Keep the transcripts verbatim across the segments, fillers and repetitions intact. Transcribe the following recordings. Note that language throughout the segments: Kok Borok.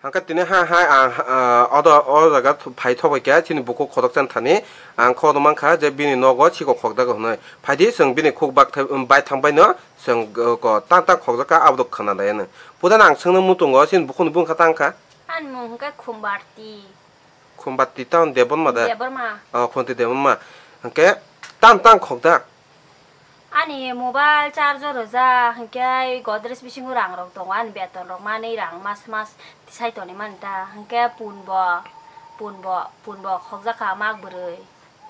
Hwnkhe tini ha hai ang, ah, odo, o jaga th-, phai thok bai kha chini bukhuk khoroksa thani. Ang khorok mankha je bini nogo sikok khokjago hwnwi. Phaidi chwng bini khuk bak thai-, bai thang baino chwng, uh, ko tang tang khokjak kha, abodok khna lai hwnwi. Pudana ang chwngno muchungo chini bukhukni bumung kha tang kha. Ani mung hwnkhe Khumbarti. Khumbarti town Debbarma da? Debbarma. Oh, Khunti Debbarma. Hwnkhe tang tang khokjak. Ani mobile charger rwjak, hwnkhe Godrej bisingo rang rok tongo, ani beton rok manwi rang mas mas tisai toni mani ta, hwnkhe pun bo, pun bo, pun bo khokjak kha mak bwrwi.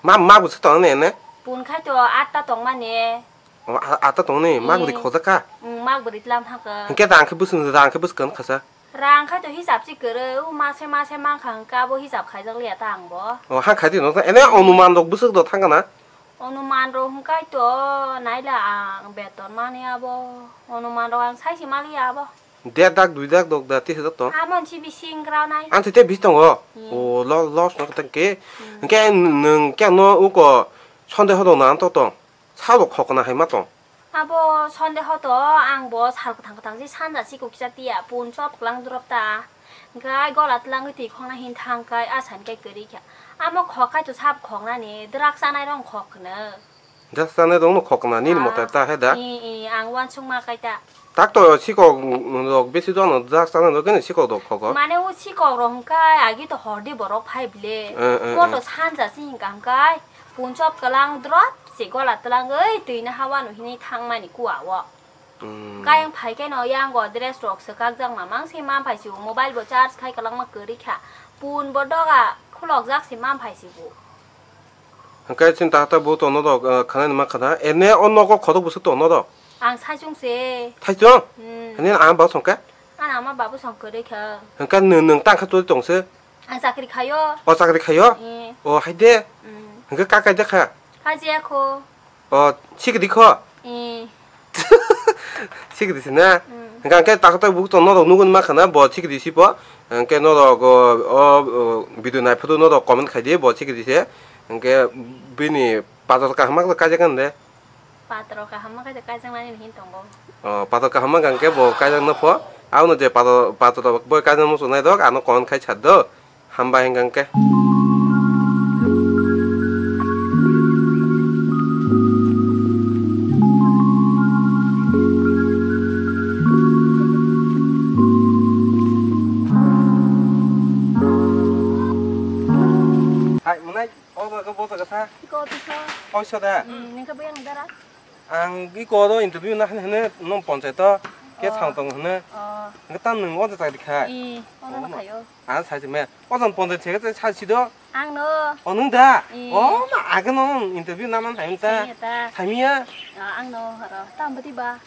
Ma, mak bwswk tongo ne ene? Pun khai to atta tong mani. O, a-, atta tongni, mak bwrwi khokjak kha? Mm, mak bwrwi tlam thang kha. Hwnkhe rang khe bwswk, rang khe bwswk kha sa? Rang khai to hisab si kwrwi, o mase mase mankha hwnkhe abo hisab khaijak liya ta ang bo. O, ha khai di no, ene onuman rok bwswk do thang kana? Onuman rok hwnkhe to naila ang beton mani abo. Onuman rok ang sai si maliya abo. Der dak, dui dak dok da, tisa dok tong? Amo si bising rao nai. Ang tete bis tongo. Hmm. O, lo-, loss no tang ke. Hmm. Hwnkhe nwng khe no uko sonde hodok na to tong. Salo khokna hai ma tong. Abo sonde hoto ang bo sal kwthang kwthang si sanja si kukisa tiya pun chop klang drop ta. Hwnkhe ai gola twlangwi twi khokna hin thang kai a san kai kwrwi kha. Amo khok kai to sab khoknani drak chanai rong khok khwna. Drak chanai rong no khokna nini mote ta he da? I, i, ang uansuk ma kai ta. Tak to sikok rok besi dono drak chanai rok gini sikok rok khogo. Mane o sikok rok hwnkhe agi to hordi borok phai bile. Eh, eh, eh. Moto sanja si hwnkha hwnkhe. Punchop kwlang drop se gola twlangwi twi no hawa no hinwi thangmani kua o. Hmm. Kayang phai khe no yango dress rok swkak jak mamang se mam phai se o mobile bo charge khai kwlangma kwrwi kha. Pun bo doga khulok jak se mam phai se bo. Hwnkhe chini tata bo tono rok, eh, khana ni ma khana. Ene o nogo khorok bwswk tono rok. Ang saichung se. Saichung? Hmm. Hwnkhe ang bo songkhe? Ang ama babu song kwrwi kha. Hwnkhe nwng, nwng tang kha twi tong se? Ang chakri khayo. O chakri khayo? Eh. O hai de. Hmm. Hwnkhe ka kai de kha? Kha je kho. O, sikidi kho? Eh. Sikidi si na? Mm. Hwnkhe ang khe takhwtai bukhuk tong norok nugwi ma khana bo sikidi si pho. Hwnkhe norok o, o, o, video nai phuru norok comment khai di bo sikidi se. Hwnkhe bini pator kaham ma kaijak kan de? Pator kaham ma kaijak, kaijak nani hin tongo. O, pator kaham ma hwnkhe bo kaijak no pho. Abono je pator, pator bo kaijak muchung nai rok ano comment khai sar do. Hambai hwnkha hwnkhe. Hai, mwnai, o jaga, bo jaga sa? Iko, tisa. Oiso da? Hmm, ningkhe buyang dara? Ang iko oro interview na hwnwi hwnwi nong ponchai to, ke Oh. Sang tong hwnwi. Oh. Hwnkhe tam nwng o jaga rikha? I, ono Oh, ma ma. Khayo. Ang sai se me. O jon ponchai se ke sai si do. Ang no. O nwng da? I. O ma age no interview na man hai ta. Sai ta. Sai miya. Ah, ang no horo. Tam bati ba.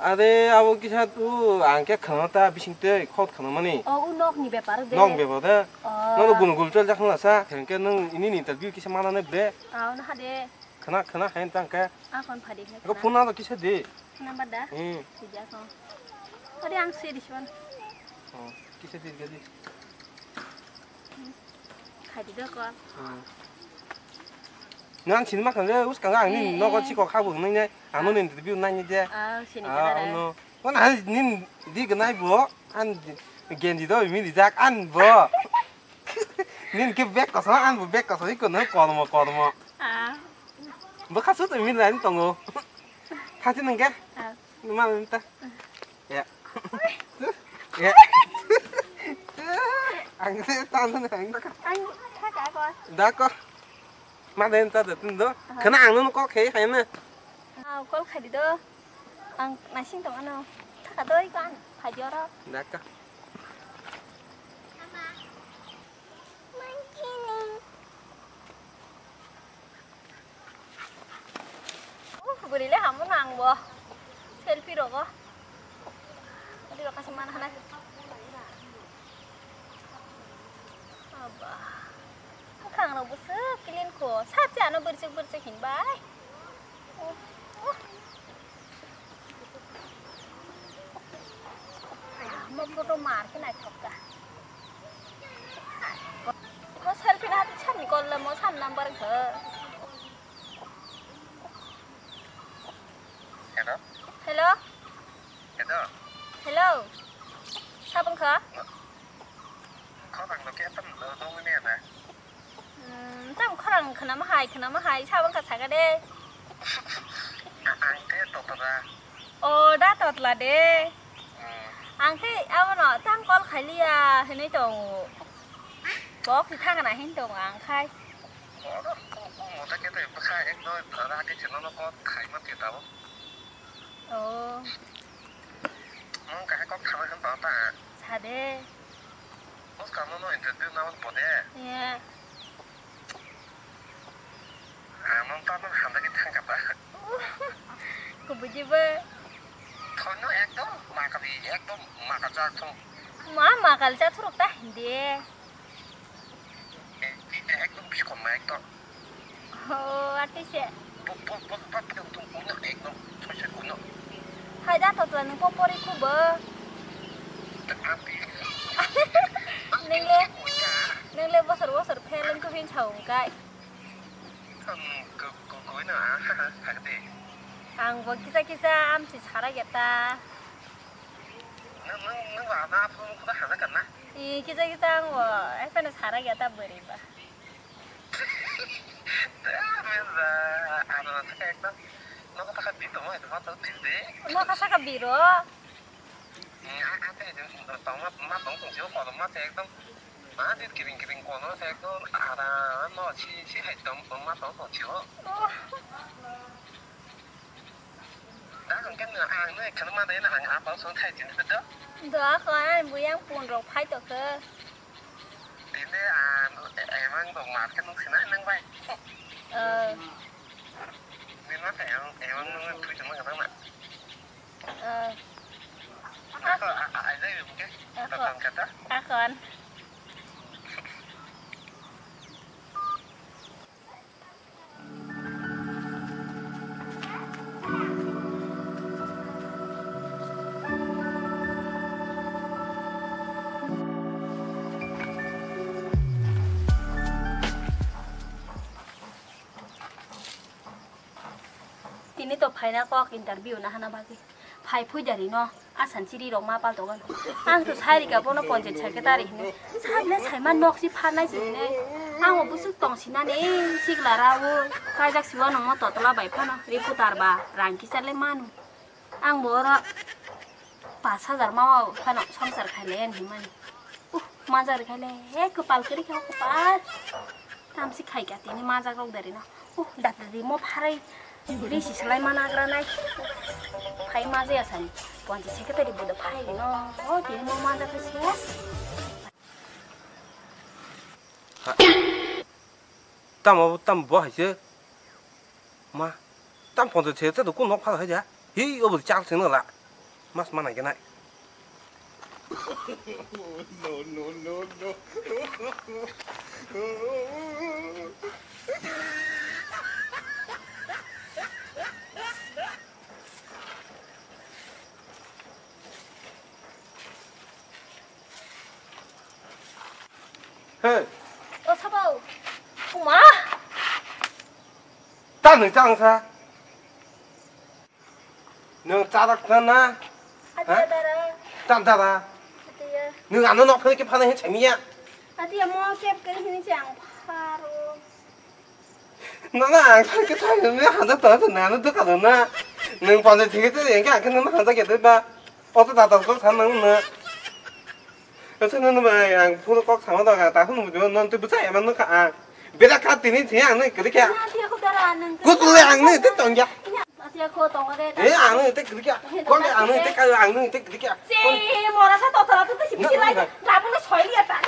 Are abo kisa tu ang ke khana ta bising te khot khana mani. O u nok ni bepar de. Nok bepar de. Oh. Nono gunu gul chol jak khana sa. Hwnkhe nwng ini ni interview kisa mana ne bre. Ah, na ha de. Khana, khana, hain tang khe. Akhon phadi khe Ko khana. Phone number kisa di. Phone number da? Hmm. Sidi akhon. Ode ang sidi swan. Oh, kisa di, di. Khadi do ko. Hmm. Nan sin ma khang le, us kang ang ni Eh, nogo eh. Chiko khabu nang ne. Ano ni interview nang ni je. Ah, sini Ah, kana da. Ano. Ko na nin di gnai bo. An genji do mi di jak an bo. Nin ke bek koso, an bo bek koso, iko no kormo, kormo. Ah. Bwkha su twi min lai tongo. Thasi nang ke? Ah. Numa nta. Ya. Ya. Ang se ta nang. Ang thaka ko. Da ko. Ma den ta de tun do. Khana ang no ko khe hai na. Ah, call khai di do. Ang nasing tong ano. Thaka do iko an. Phai di oro. Da ko. Uh, bwrwi le hamo nang bo. Selfie rogo. Adi rok kaisa mana hanai. Aba. Bwkhang rok bwswk clean kho. Sat se ano bwrchuk bwrchuk hin bai. Mo photo mar khe naithok kha. Mo selfie na hati sani kolle mo san number khe. Hello? Hello? Hello? Hello? Sabang kha? Khorang no khe tam no dong ne na. Hmm, tam khorang khna ma hai, khna ma hai, sa bang kha saga de. Ang khe totla. O, da totla de. Hmm. Ang khe abono tang call khailiya hinwi tongo. Bo khe thangna hin tongo ang khai. Oro, kung, kung mota khe tei bwkha ekdom rati chwla no kok khai ma khe tabo. Oh. Mung kahai kok thangna hin tong ta. Sade. Bos kamo no interview na on pode. Yeah. Ah, mung ta no handa ki thang kata. Kubui jibo. Thon no ekdom makali, ekdom makajak thong. Ma makal cha thuruk ta hindi. Ekdom biskon ma ekdom. Oh, artist ya. Pok pok pok pok pok tung kuno ekdom soi soi kuno. Hai da to tuan pok pori kubo. Tapi. Neng le, neng le bosor bosor pheleng ko phin chau kai. Kum kum kum kuno ah. Hakde. Ang bo kisa kisa am si sara geta. Nang nang nang ba na apa kuda hana kan na? Ih, kisa kisa ang bo, eh, pena sara geta beri ba. Meza, ano na saka ekdom. Nokha saka bito mo, ito mato tinde. Nokha saka biro. Ate tong ma ma tong tong sio kodo ma te ekdom. Ma te kiring kiring kono te ekdom ara no si si hai tong tong ma tong tong sio. Oh. Dak hwnkhe nwng ang no ekkheno ma dai na ang apal song thai tini bedo. Do ako ang buyang pun rok phai tokhe. Tini ang emang dong mar khe nuk sinai nang bai. Eh. Nini ma khe emang emang nung thui tong ma khe na. Eh. Ako a a ai dai hwnkhe. Ako. Datang kata. Akon. Tini to phaina kok interview na hana bagwi. Phai phui dari no, asan chiri rok ma pal togon. Ang to sai rika bono ponchayat secretary hino. Sabne saima nok si pharnai si hino. Ang o busuk tong sinani sikla ra o. Kaijak siwa no mo totla bai phano. Reporter ba rang kisa le manu. Ang bo oro pas hajar ma o phano samsar khai le ani himani. Uh, majak rikhaile, he kwpal kwrwi khe o kwpal. Tamsi khai ka tini majak rok dari no. Uh, dakti di mo pharai. Risi slai mana agra nai. Phai majak ya sani. Ponchayat secretary bodo phai no. O tini mo majak khe ses. Tamo tamo bo hai se. Ma, tam ponchayat se, se do kun nok phal hai ja. Hi, obo chal sing la. Mas manai ganai. No, no, no, no. Hey. O sabo. Uma. Tang ni tang sa. Nung charak na na. Ati ha? Dara. Tang dara. Ati ya. Nung ano nok phai ke phana he chamiya. Ati ya mo kep ke hini chang pharo. Nana ang thang khe thang nini hanja tong tong nang nang dukha dong na. Nwng ponchayat thik khe yang khe ang khe nini hanja khe ba. Auto tata kok thang nang na. Ese nini bai ang phuru kok thang dong ta phuru nini twi bwsa ema nukha ang. Bera kha tini thia ang nini kwrwi kha. Ati ya khudara nang. Kutule ang nini twi tong ya. Ati ya kho tong de. Eh ang nini twi kwrwi kha. Kok ang nini twi kwrwi kha. Si mora sa to tara tu si bisi lai. Rabu no soi liya ta.